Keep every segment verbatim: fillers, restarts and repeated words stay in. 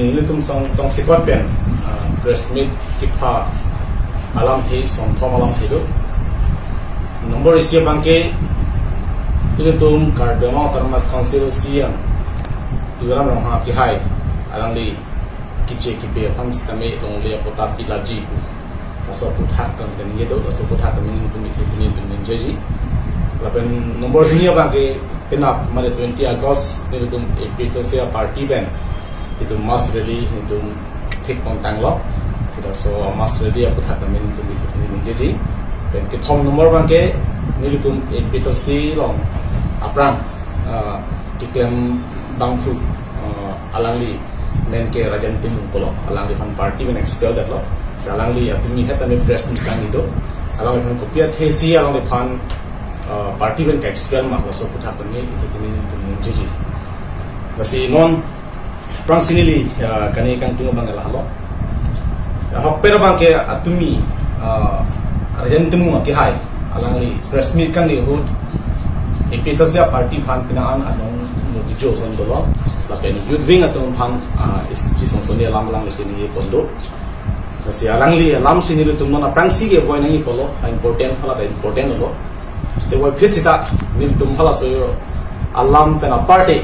Nelitum song tongsekot pen, ah, press meet kepha alamthe, songthom alamthe do. Number isi abangke, nelitum Karbi Anglong Autonomous Council C E M Tuliram Ronghang kehai, alangli keche kebi aphan sitame longle apatta pilapji pu, laso aphuthak kan kan ye do, laso aphuthak kan nelitum ithe pini nelitum ningjeji. Lapen number hini abangke, penap mane twenty August nelitum A P H L C party pen itum mass rally itum thik pon tanglo. Sita laso mass rally aphuthak kan nelitum ithe pini ningjeji. Pen kethom number abangke, nelitum A P H L C along aphrang, ah, keklem bangphu, ah, alangli men ke Rajen Timung pulo, alangliphan party pen expel detlo. Si alangli atumi het ami press meet kangni do. Alangliphan kopi athesi alangliphan, ah, party pen ke-expel ma, laso aphuthak kan nelitum ithe pini nelitum ningjeji. Lasi non aphrangsi neli, ah, kani kangtung abang lahelo. Ahokpet abangke atumi, ah, Rajen Timung kehai, alangli press meet kangni ahut A P H L C party aphan penang an anong nurgijo son dolo. Lapen youth wing atum aphan, ah, is-, isi sonsoni alam alangli kini ye pon do. Lasi alangli alamsi nelitum non aphrangsi ke-avoid nangji pulo, ah, important, hala ta important lo. Te avoid phit sita nelitum halaso alam pen aparte,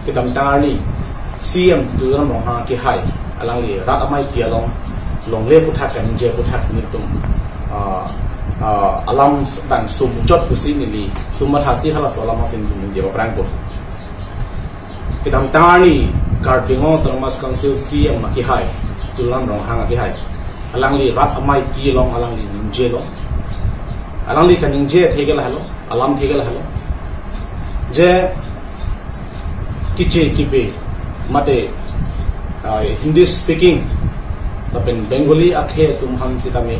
kedamtang arni C E M Tuliram Ronghang kehai, alangli rat amei pi along longle aphuthak kaningje aphuthak si nelitum, ah, ah, alam bang sumchot pusi nelitum mathasi halaso alam si nelitum ningje aphrang ko. Kedamtang arni Karbi Anglong Autonomous Council C E M kehai, Tuliram Ronghang kehai, alangli rat amei pi along alangli ningjelo. Alangli kaningje athe ke lahelo, alamthe ke lahelo. Je keche kebi mate, ah, Hindi speaking lapen Bengali akhei atum aphan sitame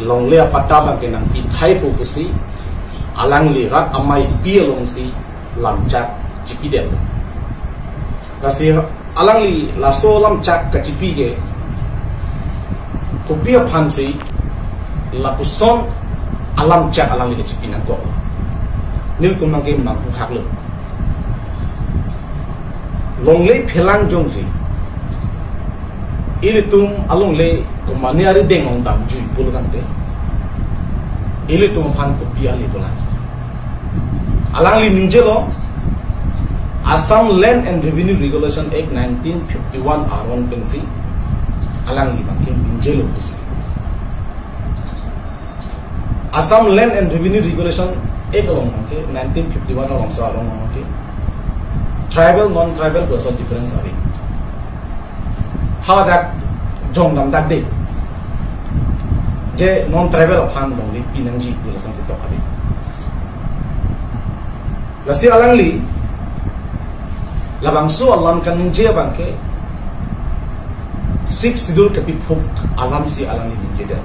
longle apatta abangke nangpithai pu pusi alangli rat amei pi alongsi lamchak chipidet. Lasi alangli laso lamchak kachipi ke kopi aphansi, lapuson alamchak alangli kachipi nangkok, nelitum nangke manghu haklo. Longle phelang jongsi ilitum alongle komatne arideng along damjui pulo tangte, ilitum aphan kopi ale pulang. Alangli ningjelo, Assam Land and Revenue Regulation Act nineteen fifty-one aron pensi alangli abangke ningjelo pusi. Assam Land and Revenue Regulation Act along abangke, nineteen fifty-one along so along abangke, tribal, non-tribal pu laso difference ave. Haladak jong damdak de, je non-tribal aphan longle pinangji pu lason ketok ave. Lasi alangli labangso alam kaningje abangke Sixth Schedule kapiphuk alamsi alangli ningjedet.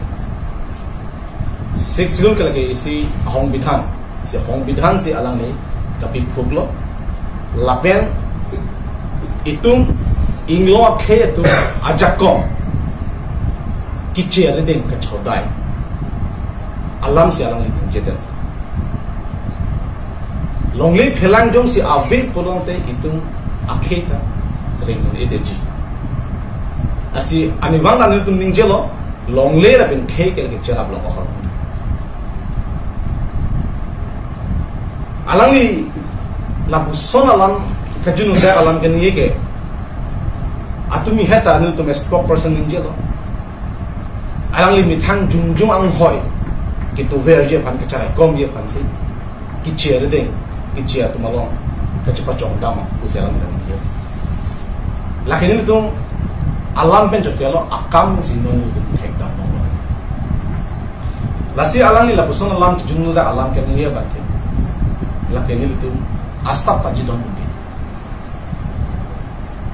Sixth Schedule ke lake isi ahongbidhan, isi ahongbidhan si alangli kapiphuklo. Lapen itum inglong akhei atum ajakong keche arideng kachodai alamsi alangli ningjedet. Longle phelang jongsi ave pulote itum akhei ta ring un-edetji. Lasi arnivang ta nelitum ningjelo, longle lapen khei ke lake cherap long ahor. Alangli lapuson alam kajunu dak alam kaningje ke atumi het ta nelitum spokesperson ningjelo. Alangli methang jongjong anghoi ketuverji aphan, kacharaikomji aphansi keche arideng, keche atum along kachepachongdam pusi alam dam. Lake nelitum alam pen chot kelo, akam si non nelitum thekdam. Lasi alangli lapuson alam kejunu dak alam kaningje abangke, lake nelitum asap pachidon undi.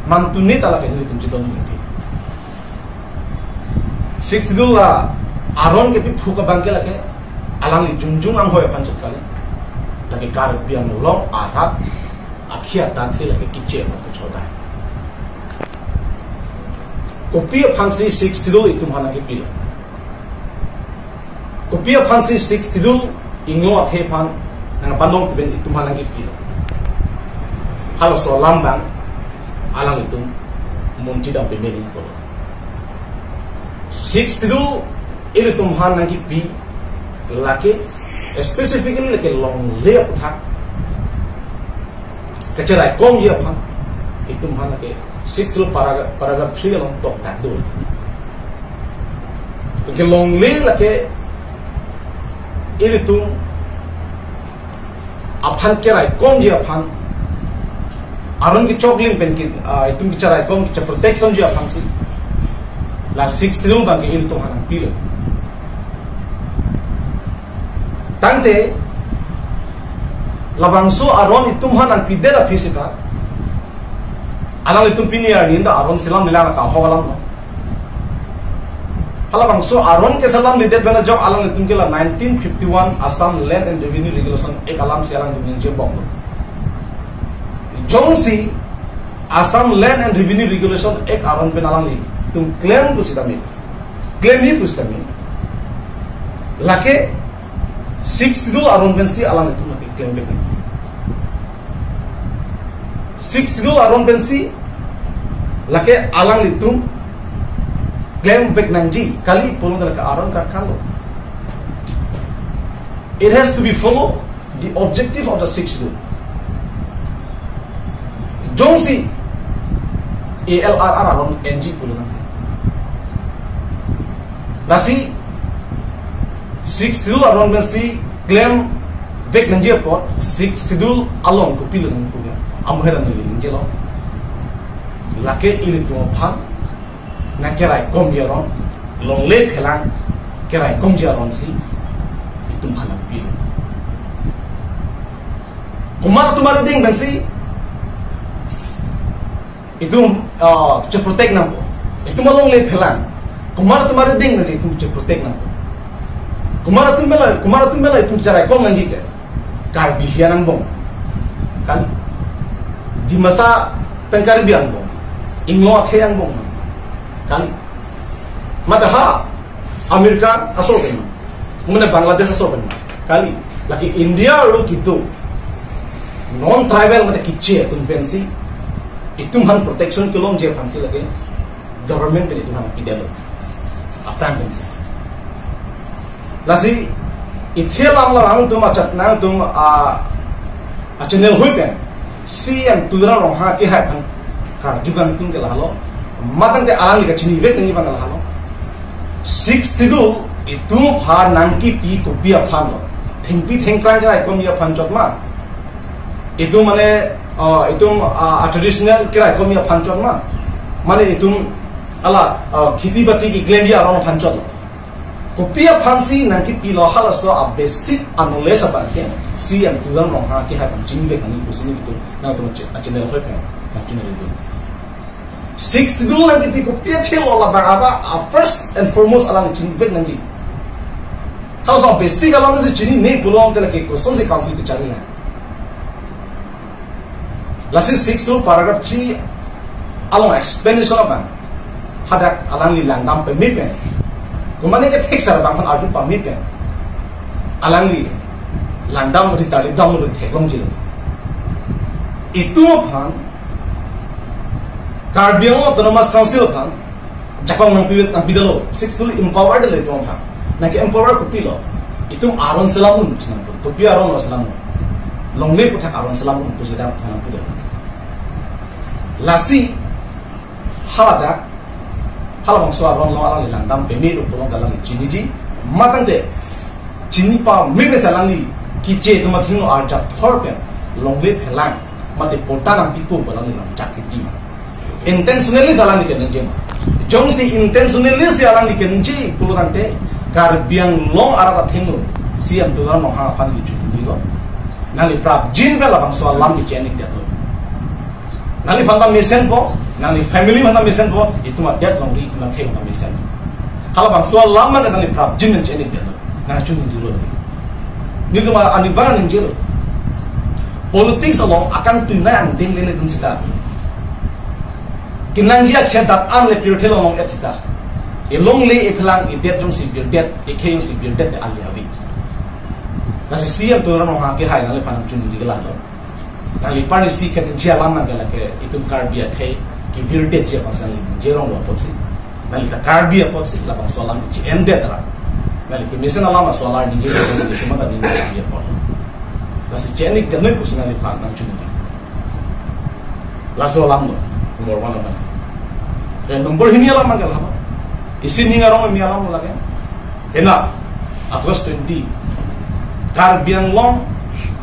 Mantuni ta lake nelitum chidon undi. Sixth Schedule la aron kepiphuk abangke lake alangli jongjong anghoi aphan chot kali. Lake Karbi Anglong arat akhei atat si lake keche aphan kachodai. Kopi aphansi Sixth Schedule itum aphan nangkepilo? Kopi aphansi Sixth Schedule inglong akhei aphan nangpanong kepen itum aphan nangkepilo? Halaso alam abang alanglitum Munthi dam peme nangpo. Sixth Schedule ilitum aphan nangkipi lake, specifically lake longle aputhak kacharaikomji aphan itum aphan lake Sixth Schedule paragra-, paragraph three along toktak do. Lake longle lake ilitum aphan keraikomji aphan, aron kechoklim pen ke, ah, itum kecharaikom, kecha-protectionji aphansi la Sixth Schedule abangke ilitum aphan nangpilo. Tangte labangso aron itum aphan nangpidet aphi seta, alanglitum pini arni ta aron selamlelang, kahok alam lo. Halabangso aron keselamledet pen ajok alanglitum ke la nineteen fifty-one Assam Land and Revenue Regulation Act alamsi alanglitum ningje bom lo. Jongsi Assam Land and Revenue Regulation Act aron pen alanglitum claim pusitame, claim-ji pusitame, lake Sixth Schedule aron pensi alanglitum lake claim vek nang. Sixth Schedule aron pensi lake alanglitum claim vek nangji kali pulote lake aron karkang lo. It has to be follow the objective of the Sixth Schedule. Jongsi A L R R aron enji pulo nang, lasi Sixth Schedule aron pensi claim vek nangji apot Sixth Schedule along kopilo nang punya, amoher nangli ningjelo. Lake ilitum aphan nangkeraikomji aron, longle phelang keraikomji aronsi itum aphan nangpilo. Komat atum arideng pensi itum, ah, che-protect nangpo. Itum alongle phelang, komat atum arideng pensi itum che-protect nangpo. Komat atum bela, komat atum bela itum cheraikom nangji ke? Karbi hian angbong kali. Dimasa pen Karbi angbong. Inglong akhei angbong kali. Mate ha America aso pen, mane Bangladesh aso pen kali. Lake India arlo kedo non-tribal mate keche atum pensi itum aphan protection kelongji aphansi lake government pen itum aphan pidetlo. Aphrang pensi. Lasi ithe alam la nangtum achat nangtum a, a channel hoi pen C M Tuliram Ronghang kehai aphan karju kangtung ke lahelo. Matangte alangli kachini vek nangji abang ke lahelo. Sixth Schedule itum aphan nangkipi kopi aphan lo? Thengpi thengphrang keraikomji aphan chot ma? Itum mane, uh, itum, uh, a traditional keraikomji aphan chot ma? Mane itum ala, uh, kheti bati keklemji aron aphan chot lo? Kopi aphansi nangkipilo, halaso a basic a knowledge abang ke C M Tuliram Ronghang kehai aphan chini vek nangji pusi nelitum nangtum a channel hoi pen nangchini ri dun. Sixth Schedule nangkipi kopi athe lo, labang ara a first and foremost alang chini vek nangji. Halaso a basic alam si chinine pulote lake kosonsi council kechari nang? Lasi Sixth Schedule paragraph three along explanation abang hadak alangli langdam peme pen, komatne kethek sar abang aphan arju pame pen alangli langdam ri tali damlo, theklongji lo. Itum aphan Karbi Anglong Autonomous Council aphan jakong nangpi, nangpidetlo, Sixth Schedule empower detlo itum aphan. Nangke-empower kopilo? Itum aron selam un pusi nangpu. Kopi aron lo selam un? Longle aputhak aron selam un pusi dam thang pudet. Lasi haladak, halabangso aron along alangli langdam pemelo pulote alangli chiniji. Matangte chini pameme si alangli keche atum athengno arjap thor pen longle phelang mate patta nangpipo pu alangli nangchak kipi ma? Intentionally si alangli keningje ma? Jongsi intentionally si alangli keningje pulotangte Karbi Anglong arat athengno C M Tuliram Ronghang aphan neli chunilo. Nangli prapjin pen labangso alam ke che-enik detlo. Nangliphan ta mesenpo, nangli family aphan ta mesenpo, itum adet along ri, itum akhei aphan ta mesenpo. Halabangso alam mane nangli prapjin pen che-enik detlo. Nangchunilo. Nelitum arnivang ningjelo. Politics along akangtui nangding le nelitum seta, kenangji akhei adat an le pirthe along et seta, elongle ephelang, edet jongsi birdet, ekhei jongsi birdet te ali avi. Lasi C M Tuliram Ronghang kehai nangliphan nangchuniji ke lahelo. Nangli parnisi keningje alam nang ke lake itum Karbi akhei Kivirdet ji aphan si neli ningje rong lo apotsi, neli ta Karbi apotsi labangso alam ke endetara. Neli kemesen alam aso alar ningje rong lo, neli kemata ningje sang ji apot. Lasi chenik denoi pusi neliphan nangchunri. Laso alam lo, number one alam. Ke number hini alam abang ke lahelo. Isi ning arong mi alam lo lake. Kena, August twenty, Karbi Anglong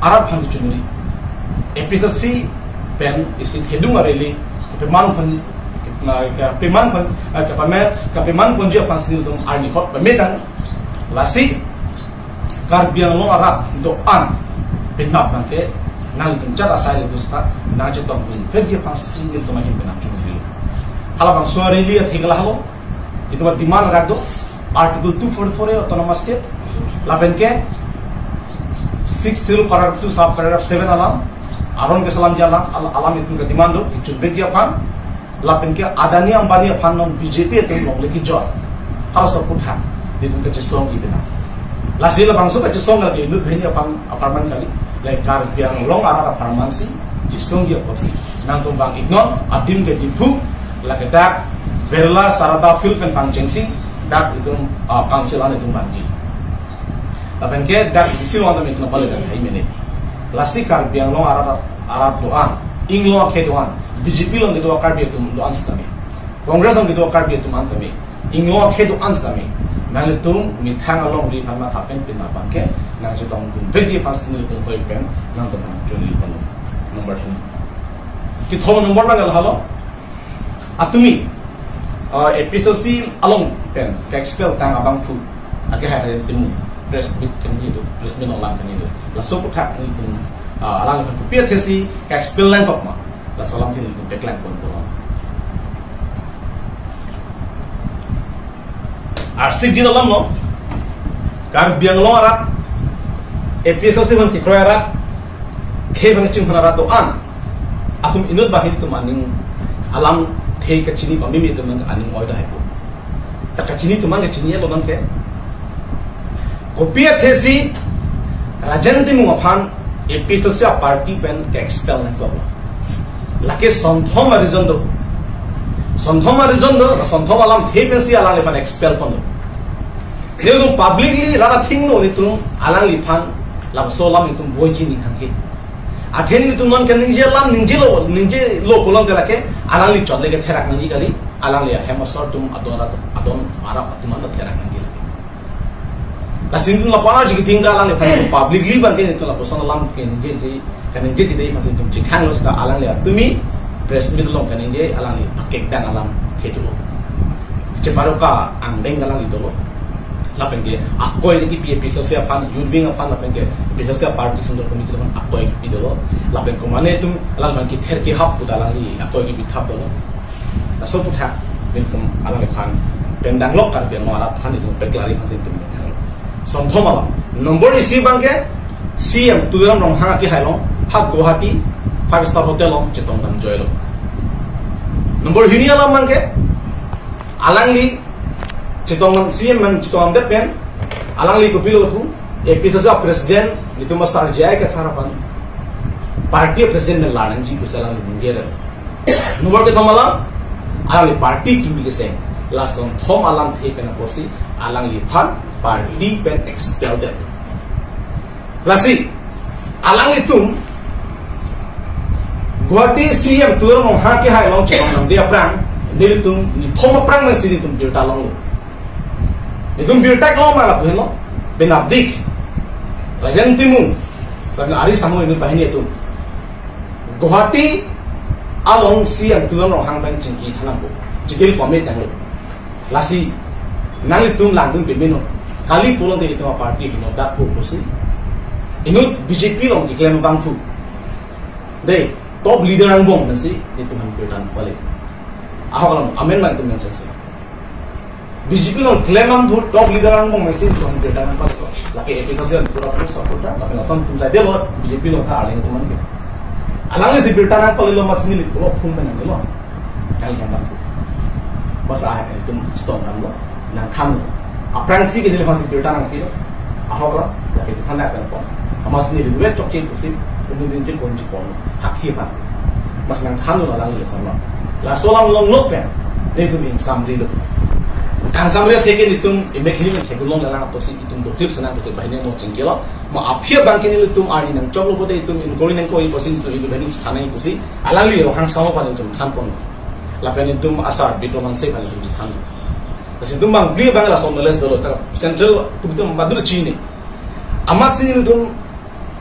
arat aphan chunri. A P H L C pen isi thedung a-rally, kapeman aphan, na, kapeman aphan, eh, kapeman, kapeman ponji aphan si nelitum arni hot pametang. Lasi Karbi Anglong arat do-an penap abang ke nangtum chat asai le dus ta nangchetongdun vekji aphan si nelitum ahin pen nangchunri. Halabangso a-rally athe ke lahelo. Itum a-demand rat do, Article two forty-four A Autonomous State, lapen ke Sixth Schedule paragraph two sub paragraph seven alam, aron keselamji alam, al-, alam itum ke-demand do, kechun vekji aphan, lapen ke Adani Ambani aphan non B J P atum longle kejor. Halaso aputhak nelitum kachesongji penap. Lasi labangso kachesong ke inut banghini aphan apharman kali. Lake Karbi Anglong arat apharman si chesongji apotsi nangtum vang-iknon, adim ke Diphu, lake dak Birla Sarada Field pen pangchengsi dak itum, ah, council an itum vangji. Lapen ke dak isi long tame itum pale dak hai mene. Lasi Karbi Anglong arat, arat do-an, inglong akhei do-an, B J P along kedo Karbi atum do-an sitame, Congress along kedo Karbi atum an tame, inglong akhei do-an sitame, nanglitum methang alongri aphan matha pen penap abang ke nangchetongdun vekji aphan si nelitum hoi pen nangtum aphan chunri pon. Number hini. Kethom number abang ke lahelo. Atumi, uh, A P H L C along pen ke-expel tang abangphu akehai Rajen Timung press meet kaningje do, press meet along alam kaningje do. Laso aputhak nelitum, uh, alangliphan kopi athesi ke-expel nangkok ma, laso alamthe nelitum paklang pon pon. Arsik jin alam lo, Karbi Anglong arat, A P H L C aphan kekroi arat, khei aphan kachinghon arat do-an atum inut banghini atum aning alamthe kachini pameme atum aning oi do haipo. Ta kachini atum an kachini lo abang ke, kopi athesi Rajen Timung aphan A P H L C a-party pen ke-expel nangkok lo. Lake sonthom a-reason do. Sonthom a-reason do, sonthom alamthe pensi alangliphan expel ponlo. Nelitum publicly rat athengno nelitum alangliphan laso alam nelitum voichi ning hanghe. Athe nelitum non kaningje alam ningjelo, ningjelo pulote lake alangli chot le ketherak nangji kali, alangli ahem asor atum adon arat, adon arat atum an therak nangji lake. Lasi nelitum lapu-an arji keding ke alangliphan publicly abang ke nelitum lapuson alam ke ningje, kaningjeji dei, masi nelitum chekhanglo seta alangli atumi press meet along kaningje, alangli pakekdang alamthe dolo. Cheparo ka angdeng alangli dolo. Lapen ke akoi kipi A P H L C aphan, youth wing aphan, lapen ke A P H L C party central committee aphan akoi kipi dolo. Lapen komane atum alang abang kether kehap pu ta alangli akoi kipithap dolo. Laso aputhak nelitum alangliphan pen danglok Karbi Anglong arat aphan nelitum paklang aphan si nelitum pen danglok. Sonthom alam. Number isi abang ke C M Tuliram Ronghang akehai along ha Guwahati five star hotel along chetongdam joilo. Number hini alam abang ke alangli chetongdam, C M abang chetongdamdet pen alangli kopilo pu, A P H L C president nelitum asar J I Kathar aphan party president pen la nangji pusi alangli ningje. Number kethom alam, alangli party kimi keseng. La sonthom alamthe pen apotsi alangliphan party pen expel det. Lasi alanglitum Guwahati C M Tuliram Ronghang akehai along chetongdamde aphrang, nelitum nithom aphrang nangsi nelitum birta longlo. Nelitum birta kelong ma lapu henlo, penapdik Rajen Timung, lapen ari asangho inut banghini atum Guwahati along C M Tuliram Ronghang abang chingki than nangpo. Chingki pame tanglo. Lasi nanglitum langdun pemeno. Kali pulote itum a-party henodak po pusi inut B J P along keklem abangphu, dei, top leader angbong pensi itum aphan birta nangpale. Ahok alam, amen ma itum nang sese. B J P along klem abangphu top leader angbong pensi itum aphan birta nangpale. Lake A P H L C an pura full supporter, lapen lason itum saidelo, B J P along ta arleng atum an ke. Alangli si birta nangpalelo, masi neli pulo phone pen nanglelo. Kali abangphu. Bas ah itum chetongdamlo, nangkhamlo. Aphrangsi ke neli masi birta nangpilo. Ahok lo, lake chethan dak pen pon. Amatsi neli duet chokche pusi, inut din chepon chepon. Hakhi abang. Mas nangthanlo alangli lason lo. Laso alam longlo pen nelitum ingsamrilo. Kangsamri atheke nelitum emek hini nangtheklong lang apotsi itum doklip senang apotsi banghini mo chingkilo. Mo aphi abangke nelitum arni nangchoklo pote itum inquiry nangkoi apotsi itum itum banghini thanai apotsi alangli Ronghang Saho aphan itum thanpon. Lapen itum asar Bikram Hanse aphan itum than. Lasi itum bang bli bang lason knowledge dolo ta central itum madur chini. Amatsi nelitum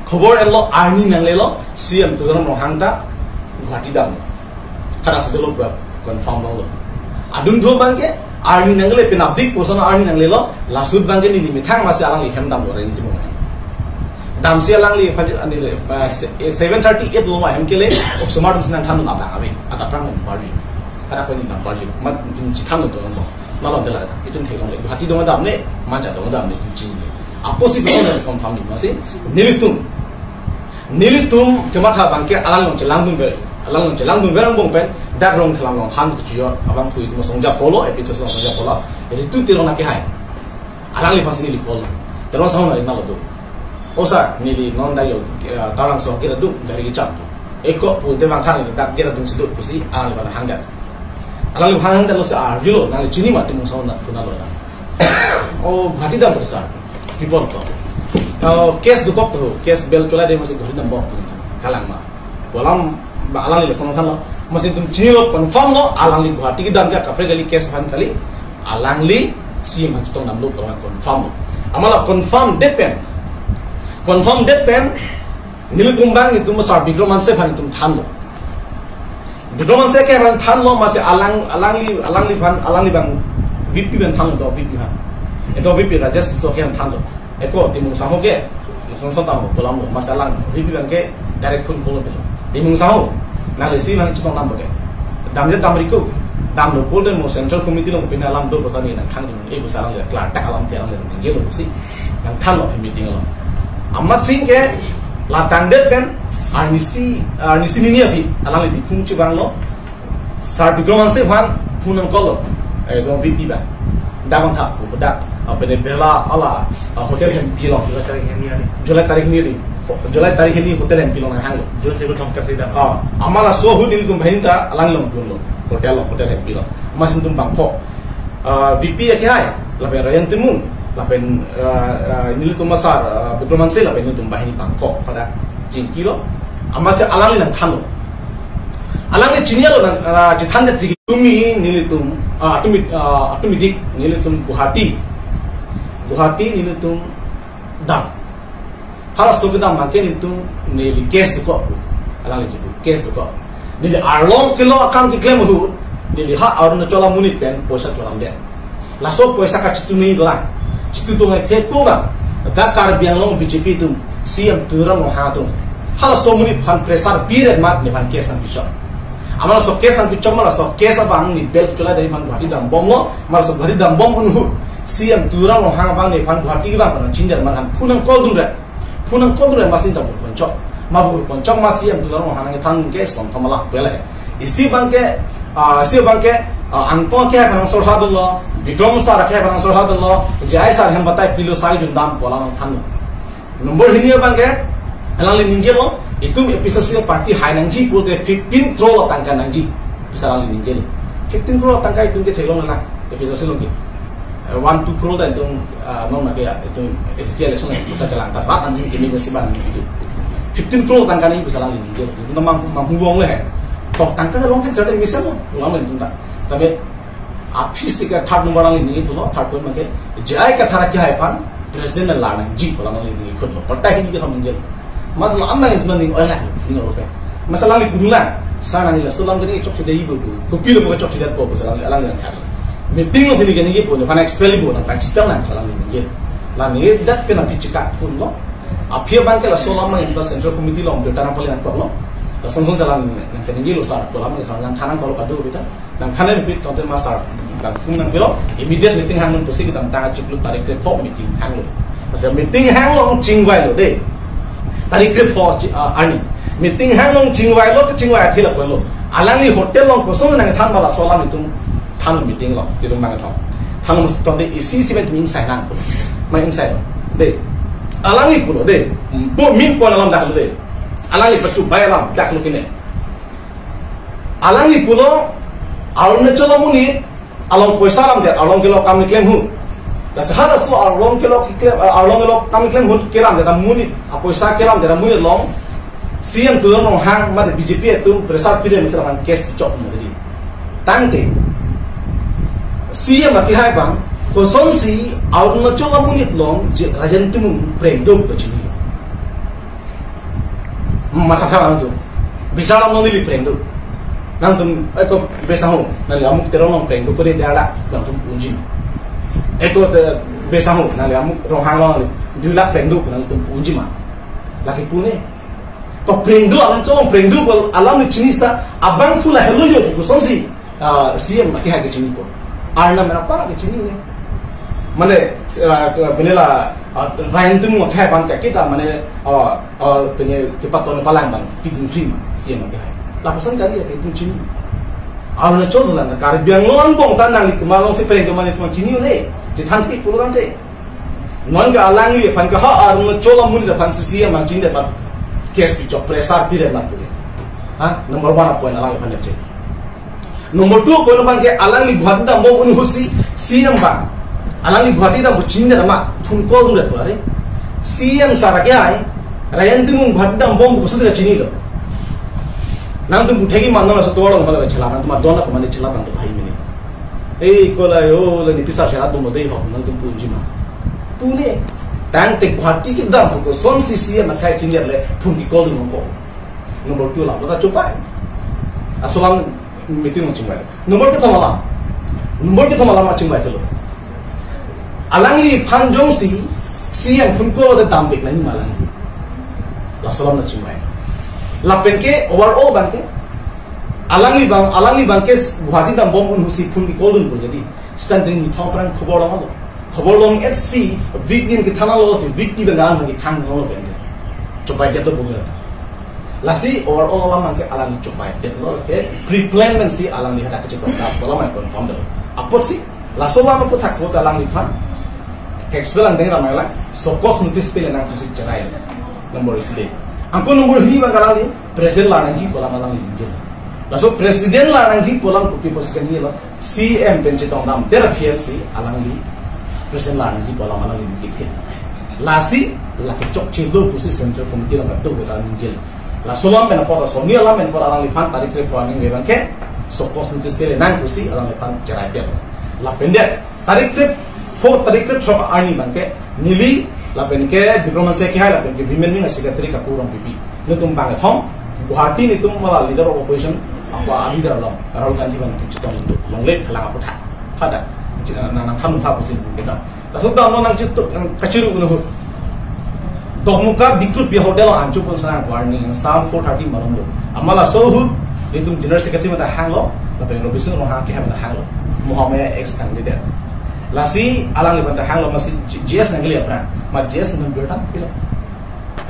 khobor enlo arni nanglelo C M Tuliram Ronghang ta Guwahati dam. Karena sedolo pura confirm lo. Adun dua abangke arni nangle penapdik poson arni nanglelo, lasut abangke neli methang masi alangli hem damlo Rengti Mung. Damsi alangli phaji ani le, eh, se-, eh, seven thirty eight lo ma hem kele, ok sumar dum sinang than na bang ave, ata prang bari. Karena ko ni bang bari, mat dum chithan to lo. Nalon dela, itum theklongle. Guwahati dong damne, Manja dong damne, itum chini. Apotsi ko confirm ni masi, nelitum. Nelitum kematha abangke alang along chelangdun ber, alang along chelangdun ber angbong pen, dak Rongkhelang along han kejor, abang phui itum songja polo, episode songja polo, ritu Teron akehai. Alangliphan si neli call. Teron Saho nangli nalo do. O sir, neli non dak yo, eh, Taralangso gate adung, gari kecham. Eko pu te bang than neli dak gate adung si do pusi, alangliphan hangdat. Alangliphan hangdatlo si arjulo, nangli chini ma Timung Saho na pu nalo na. O, Guwahati dam sir. People ko. O, case dokok to, case bail cholai de masi Guwahati dambom. Kalang ma. Kolam ba alangli lason thanlo. Masi itum chinilo confirm lo, alangli Guwahati kedam ke kaprek kali case aphan kali. Alangli C M aphan chetong damlo kolam confirm lo. Amat la confirm det pen. Confirm det pen. Nelitum bang itum sar Bikram Hanse aphan itum thanlo. Bikram Hanse akehai aphan thanlo masi alang, alangli, alangliphan, alangli bang V P aphan thanlo to V P aphan. Eto V P Rajesh Tisso akehai aphan thanlo. Eko Timung Saho ke, Timung Saho tamo kolam lo, masi alang V P abangke direct phone call pilo. Timung Saho, nangli C M aphan chetong dam pote. Damje damri ko, damlo pulote mo Central Committee along pine alam do kota ni nangthang dun, eh, pusi alangli klardak alam ti alangli ningjelo pusi, nangthanlo meeting along. Amatsi ke, la tangdet pen, arnisi, arnisi nini aphi, alangli Diphung chevanglo, Sir Bikram Hanse aphan phone nang call lo. Eh, do V P ba. Dak bang tha, dak. Apa ni bela ala, ah, hotel hempi along. July tarik hini ani. July tarik hini ani. Ho-, July tarik hini hotel hempi along nanghanglo. Jun jebut long kasi dak. Ah, amat laso ahut nelitum banghini ta alang along dunlo. Hotel along, hotel hempi along. Masi itum bangpho. Ah, V P akehai, lapen Rayan Timung, lapen, ah, ah, nelitum asar, ah, Bikram Hanse, lapen nelitum banghini bangpho. Pada chingkilo. Amatsi alangli nangthanlo. Alangli chinilo nang, ah, chithandet si tumi nelitum, ah, tumi, ah, tumi dik nelitum Guwahati. Guwahati nelitum dam. Halaso kedam abangke nelitum neli case dokok. Alangli chipu case dokok. Neli arlong kelo akam keklem ahut, neli ha Arunachal amonit pen poisa choramdet. Laso poisa kachituni lang. Chitutung ai thepo bang. Dak Karbi Anglong B J P atum, C M Tuliram Ronghang atum. Halaso amonit aphan pressure piret amat nephan case nangpichok. Amat laso case nangpichok amat laso case abang ni bail cholai dai aphan Guwahati dambomlo, amat laso Guwahati dambom ahut. C M Tuliram Ronghang abang nephan Guwahati abang aphan chingjir amat aphan phone nang call dunre. Phone nang call dunre masi ta bur ponchok. Ma bur ponchok ma C M Tuliram Ronghang nangthan ke son thom alak pele. Isi abangke, ah, isi abangke, ah, Angtong akehai aphan sorsa dunlo, Bikram sir akehai aphan sorsa dunlo, J I sir hem batai pilo sai jundam pu alam nangthanlo. Number hini abangke, alangli ningjelo, itum A P H L C party hai nangji pulote fifteen crore tangka nangji. Pusi alangli ningjelo. Fifteen crore tangka itum ke theklong na, A P H L C along ke. Eh, one, two crore ta itum, ah, non na ke ya, itum A C C election ta jalan ta rat anjing kimi ko siban itu. Fifteen crore tangka ni pusi alangli ningjelo. Itum mang, mang huwong le. Toh tangka ta long thek jate misal lo, ulang lo itum ta. Tapi aphi sticker third number alangli ningje thulo, third point abangke, J I Kathar akehai aphan, president la nangji pu alangli ningje khutlo, partai hini kethom ningje. Mas la amna ningje ning oilah, ning oke. Mas alangli pulang, sa nangli laso alam kene chokche dei bo, kopilo ko chokche dei bo, sa alangli alang yang thak. Meeting lo sini kene ningje bo, nephan expel bo, nang expel nang sa alangli ningje. La ningjedet pen aphi chikak phone lo, aphi abangke laso alam nang Central Committee along, berita nang paling nangkoklo. Lason son sa alangli nang kene ningje lo sa, pu alam nang sa nang thanang kolo kado kita. Nangthan pen pi tongte ma sir, nangkung nangpilo, immediate meeting hanglo pusi kedamtang achiklo tarik krepho meeting hanglo. Masi meeting hanglo chingvailo de. Tarik krepho chi-, ah, arni. Meeting hanglo chingvailo, kechingvai athela pulo. Alangli hotel along koson nangthan ma laso alam itum than meeting lo, itum bang than. Than masi tongte isi isi pen itum ingsai nang. Ma ingsailo. De. Alangli pulo de. Bo min pon alam daklo de. Alangli pachu bai alam daklo kene. Alangli pulo Arunachal amonit along poisa lamdet, along kelok kam keklem ahut. Lasi halaso along kelok keklem, eh, along kelok kam keklem ahut kelamdet amonit apoisa kelamdet amonit along C M Tuliram Ronghang mate B J P atum pressure pidun masi lapen case chok mati. Tangte C M akehai abang kosonsi Arunachal amonit along je Rajen Timung prengduk kachini. Matha tha nangtum. Bisar along neli prengduk. Nangtum eko Besang ho, nangli amuk Teron along prengduk kode dia la nangtum pu unji ma. Eko te Besang ho, nangli amuk Ronghang along nangli dui lakh prengduk nangtum pu unji ma. Lake pune. To prengduk alam so prengduk alam ni chini seta abang phu la helo yo kosonsi ah, C M akehai kachinipo. Arnam mena pa kachinine. Mane, ah, to, pine la, ah, Rajen Timung akehai abang ke kita, mane, ah, ah, pine kepaton palang abang, pidun krim, C M akehai. Lapuson kali ya, itu chini. Arunachal jalan, Karbi Anglong angbong ta nangli komat alongsi prengduk mane chinine. Chethan thik pulo tangte. Non ke alangliphan ke ha Arunachal amonit aphansi C M nangchinine aphan case pichok pressure pidun ma pu. Ha, number one point alangliphan epche. Number two point abang ke alangli Guwahati dambom ahutsi C M abang. Alangli Guwahati dambom chinine ma phone call dundet pare. C M sir akehai, Rajen Timung Guwahati dambom koson ta chinilo. Nangtum puthegi manang aso tolong malah chela nangtum adon aku mane chela nangtum hai mini. Eh, kola yo, la nipisar siya atum dei ho, nangtum pu unji ma. Pune, tangte Guwahati kedam pu kosonsi C M akhai chinine le phone ke call dun nangkok. Number two alam, ta chopai. Aso alam meeting along chingvai. Number kethom alam. Number kethom alam chingvai thelo. Alangliphan jongsi C M phone call ta damvek nangji ma alangli. Laso alam ta chingvai. Lapen ke overall abang ke Alangli abang, alangli abang ke Guwahati dambom ahutsi phone ke call dunpo jadi. Standing ni thong prang khobor longlo. Khobor long-etsi, week ni kethan longlo si, week ni abang alangli thang longlo kan. Chopai det lo bung. Lasi overall alam abang ke alangli chopai detlo ke, pre-plan pensi alangli hadak kachetongdam, alam abang confirm detlo. Apotsi, laso alam aphuthak ko ta alangliphan. Expel angdeng ramai lang, show cause notice pele nangpusi cherai. Number isi de. Angko number hini abang alangli, president la nangji pu alam alangli ningjelo. Laso president la nangji pu alam kopi pusi kaningje lo, C M pen chetongdamdet aphi si alangli president la nangji pu alam alangli ningje phit. Lasi, lake chokche lo pusi Central Committee along kadokave ta ningjelo. Laso alam pen apot, laso ni alam pen apot alangliphan tarik kre-pho arni abang ke, show cause notice pele nangpusi alangliphan cherai det. Lapen det, tarik kre-pho, tarik kre-throk arni abang ke, neli, lapen ke Bikram Hanse akehai, lapen ke women wing secretary Kaku Rongpipi. Netum bangkethom, Guwahati netum mala leader of opposition, apa leader along, Rahul Gandhi abang netum chetong tu, longle khalang aphuthak. Hadak, cina nang nang tham tha pusi kedam. Laso dam lo nangchituk, nangkachiru ahut. Dokmoka Dikrup ya hotel lo anchupon sanang warning sam four thirty malom lo. Amat laso ahut, netum general secretary mate hanglo, lapen Robinson Ronghang akehai mate hanglo. Mohammed ex candidate. Lasi alangliphan ta hanglo masi G-, G S nangli apran. Ma G S nang bertang pilo.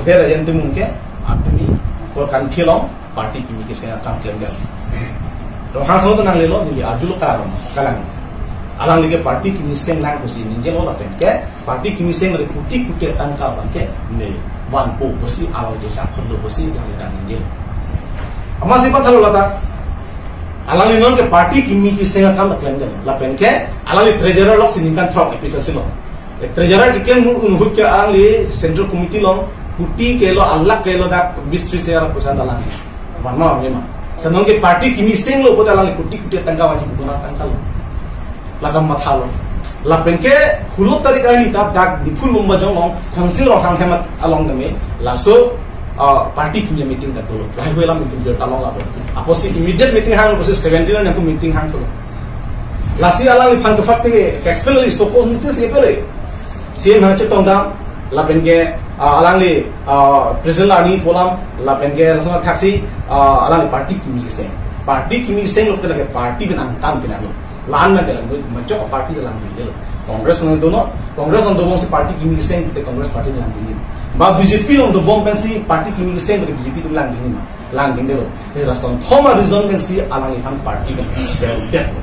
Ada yang tu mungkin, atumi, ko kan thilong, party kimi keseng akam klemdet. Ronghang salo nanglelo neli arjulo kalang, kalang. Alangli ke party kimi seng nang pusi ningjelo lapen ke party kimi seng le kuti kuti tangka abang ke ne vanpo pusi alangli jejak khotlo pusi alangli ta ningjelo. Amatsi pathalo lata. Alangli non ke party kimi keseng akam ta klemdet. Lapen ke alangli treasurer lok si ningkan throk A P H L C lo. Treasurer keklem ahut ke alangli Central Committee along kuti kelo, alak kelo dak bis tris hajar pusan dalang. Mana lama. Senang ke party kimi seng lo kota alangli kuti kuti tangka wajib guna tangka lo. Lata mathalo. Lapen ke hulo tarik arni ta dak Diphu Lumbajong along Council Ronghang hemat along kami laso ah, party kimi meeting ta dolo. Lahai hue alam meeting dia talong lapo. Apotsi immediate meeting hang, apotsi seventeen na meeting hang dolo. Lasi alangliphan ke first ke expel li show cause notice ke pele. C M nangchetongdam, lapen ke, ah, alangli, ah, president la nangji pu alam, lapen ke langsung thaksi, ah, alangli party kimi keseng. Party kimi keseng lo te lake party pen angtan pen alo. La-an abang ke lang, majok party lang dingdelo. Congress nang dono, Congress nang dobom si party kimi keseng te Congress party lang dingdelo. Ba B J P nang dobom pensi party kimi keseng te B J P atum lang dingdelo. Lang dingdelo. Lason thoma reason pensi alangliphan party pen expel detlo.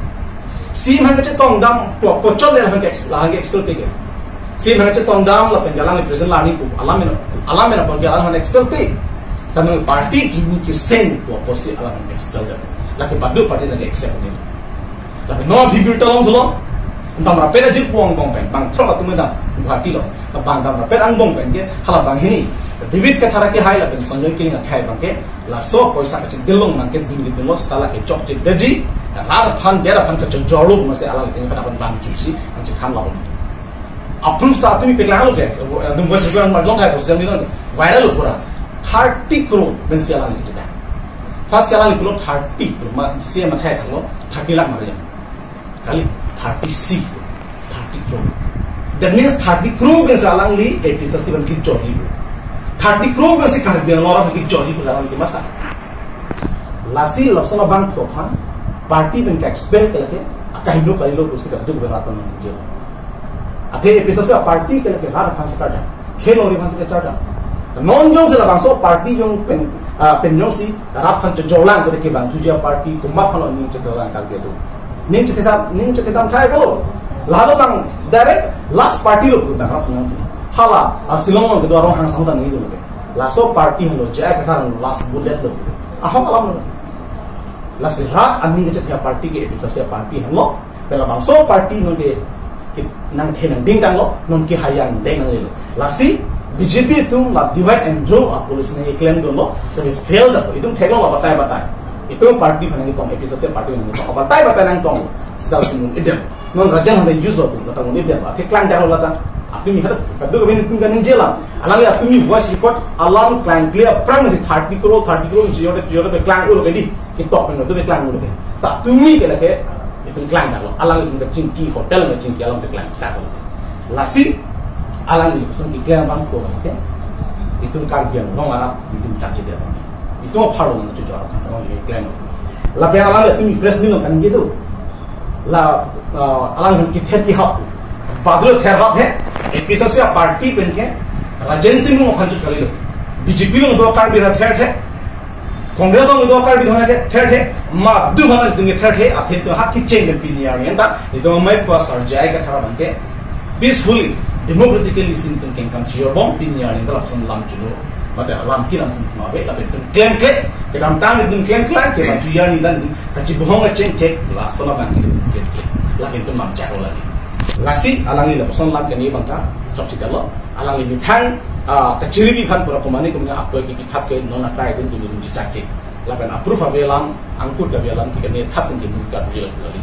C M nangchetongdam po, pochot le alang ke ex-, alang ke expel pe ke. C M nangchetongdam lapen ke alangli president la nangji pu alam mena, alam mena apot ke alangphan expel pe. Tame party kimi keseng pu apotsi alangphan expel detlo. Lake badu party lake accept ni. Lake non Bibir Talong solo. Damrapet ajirpo angbong pen. Bang throk atum dam Guwahati lo. Bang damrapet angbong pen ke hala banghini. David Kathar akehai lapen Sanjoy Killing akhai abang ke laso poisa kachedilong abang ke dun kedun lo seta lake chokche daji. Rat aphan, der aphan kachojorlo masi alanglitum kadapan bang juisi angchethan lo. Approve ta tumi peklang lo ke. Dum voice ko ang maglong hai ko sejam ni viral lo pura. Thirty crore pensi alangli chedam. First ke alangli pulo thirty, ma, C M akhai thanglo thirty lakh mari. Kali thirty C, thirty crore. That means thirty crore pensi alangli A P H L C abang kejorji. Thirty crore pensi Karbi Anglong arat kejorji pu alangli mata. Lasi lapuson abang thropan party pen ka-expel ke lake akahingno kalilo pusi kaduk beratan nangji. Athe A P H L C party ke lake rat aphan si kardam, khelongri aphan si kachardam. Non jongsi labangso party jong pen, ah, pen jongsi rat aphan chojorlang kote kevang thuji aparty komat aphan lo ning chethelang Karbi atum. Ning chethedam, ning chethedam thai bo. Lahelo abang direct last party lo pu bang rat nang. Hala, ah, Shillong along kedo arong hang samtang nangji lo ke. Laso party henlo, J I Kathar henlo, last bullet lo. Ahok alam lo. Lasi rat aning kechethe aparty ke A P H L C aparty henlo. Pen labangso party non ke, ke nangthe nangding tanglo, non ke hayang deng nanglelo. Lasi B J P atum la divide and rule apolicy nangkeklem dunlo, sebe fail dap, itum theklong la batai batai. Itum party aphan nangtong, A P H L C party aphan nangtong, batai batai nangtong, seta itum idem. Non Rajen hande use lo atum, lata non idem, athe klang tanglo lata. Apimi hada, kaduk kami itum kaningje alam. Alangli apimi voice record, alam klang clear, aphrang si thirty crore, thirty crore, jiyode, jiyode, klang ulo ke di. Ketok pen tu klang ulo ke. Ta tumi ke lake, itum klang tanglo. Alanglitum kachingki hotel kachingki alam keklang tanglo. Lasi, alangli lapuson keklem abang ko ke. Itum Karbi Anglong arat, itum chak jeda. Itum apharlo nang chojor, kan sama keklem. Lapen alangli tumi press meet lo kaningje do. La, ah, alanglitum kether kehap. Badlo ther hap he. A P H L C aparty pen ke Rajen Timung aphan chot kalilo. B J P along do Karbi rat therthe. Congress along do Karbi rat therthe. Madu aphan itum therthe. Athe itum hak kecheng pen pini arni anta itum amei pua sar J I Kathar abang ke peacefully, democratically si itum kengkam chior bom pini arni anta lapuson lam chulo. Mate alam kilam thum thum ave, lapen itum klem klem, kedamtang itum klem klem, ke bang tuya ni dan itum kachibohong kacheng chek, lason abang itum klem klem. Lapen itum lam chak lagi. Lasi, alangli lapuson lam keni abang ta, sok chita lo, alangli methang, ah, kachiri biphan pura komane komane apoi kepithap ke non akai itum itum chechak chek. Lapen approve ave alam, angkur ke ave alam, tikene thap ke mungkin ka ave alam lagi.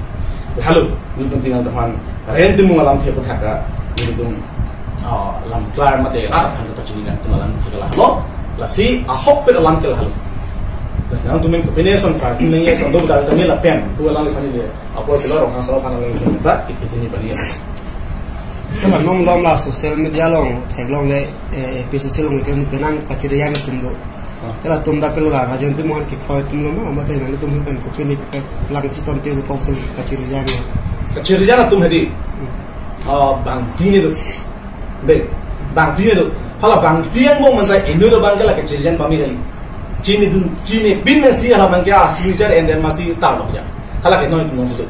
Halo, nelitum pinang teman, Rajen Timung alam the pun haka, nelitum, ah, lam klar mate rat aphan kachini nangtum alam thek lahelo. Lasi ahok pen alam ke lahelo. Lasi nangtum pen opinion son party nang ye son do dari tami lapen. Pu alam kani le. Apor kilo rong hang so aphan nangtum ta ikit ini pani. Kala nonglom la social media along theklongle, eh, A P H L C along itum penang kachiri yang itum do. Te latum dapel la Rajen Timung aphan kekroi atum lo ma, mate nangtum pen kopine ke lang chiton te do tong sing kachiri yang. Kachiri yang atum hedi. Hmm. Ah, bangphi ni do. Be, bangphi ni do. Hala bangphi angbong manta inut abang ke la kachiri yang pami kali. Chinidun, chinibin mesi hala abang ke a signature and then masi tarlo ya. Hala ke non itum non si do.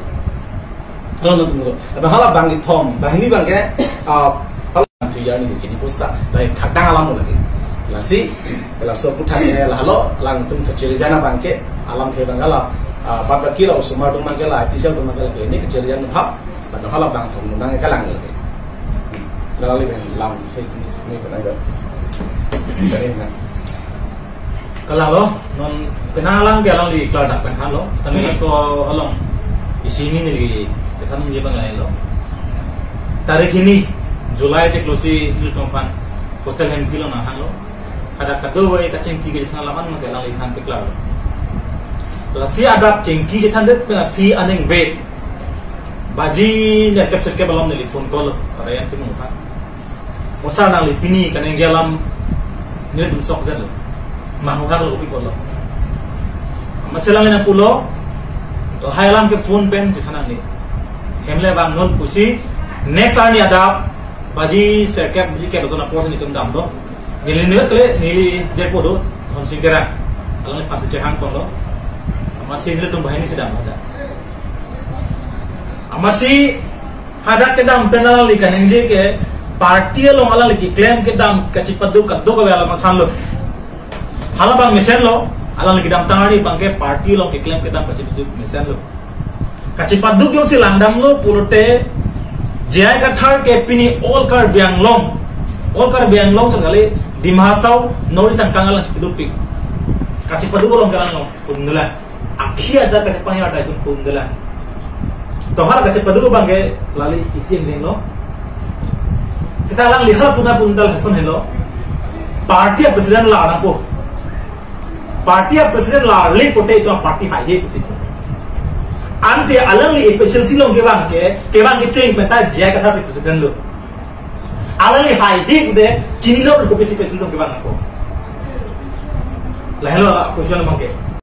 Hala non itum do. Abang hala bang ithom, banghini abang ke, ah, hala tuya ni chini pusta. Lai khadang alam lagi. Lasi, laso puthan ke lahelo, alangtum kachiri yang abang ke, alam the abang ke la, ah, bad baki la osomar atum abang ke la, official atum abang ke la ke, ini kachiri yang thap, pada hala bang thom nang ke lang lagi. Lali ben lam, the ni, ni pada ada. Kali na. Kalalo, non penang alam ke alangli klardak pen thanlo, tanggal so along isi ni neli kethan je bang lain lo. Tarik hini, July chiklo si nelitum aphan hotel Hemphi along nang thanlo. Hadak kadokave kachingki kachethan alam an ke alangli than keklar lo. Lasi adap chingki chethan det pen aphi aning vet. Baji ne kep set kep alom neli phone call lo, Rajen Timung aphan. Mo sar nangli pini kaningje alam nelitum sok det lo. Manghu hak lo kopi pulo. Amatsi alangli nang pulo, lahai alam ke phone pen chethan nangji. Hem le bang non pusi next arni adap baji serkep baji kep ajon apor si nelitum damlo. Neli neli kle neli jepo do Dhonsing Terang. Alangli aphan si chehang ponlo. Amatsi nelitum banghini si dam ada. Amatsi hadak kedam pen alangli kaningje ke party along alangli keklem kedam kachipadu kadokave alam thanlo. Hala bang mesen lo, Alangli kedamtang arni abangke party along keklem kedam kachepaduk mesenlo. Kachepaduk jongsi langdamlo pulote J I Kathar ke pini all Karbi Anglong, all Karbi Anglong sangkali Dima Hasao North East angkang alang chepadukpik. Kachepaduk along ke alang along pundela. Aphi ada kachepangya ada itu pundela. Tohar kachepaduk abangke lali isi yang denglo. Seta alangli hal suna pundel hason helo. Party president la nangpo. Party president la le pote itu party haihe pusi. Ante alangli A P H L C along kevang ke, kevang kecheng penta J I Kathar president lo. Alangli haihe de, chinilo kopi si A P H L C along kevang ako. Lahelo question abangke.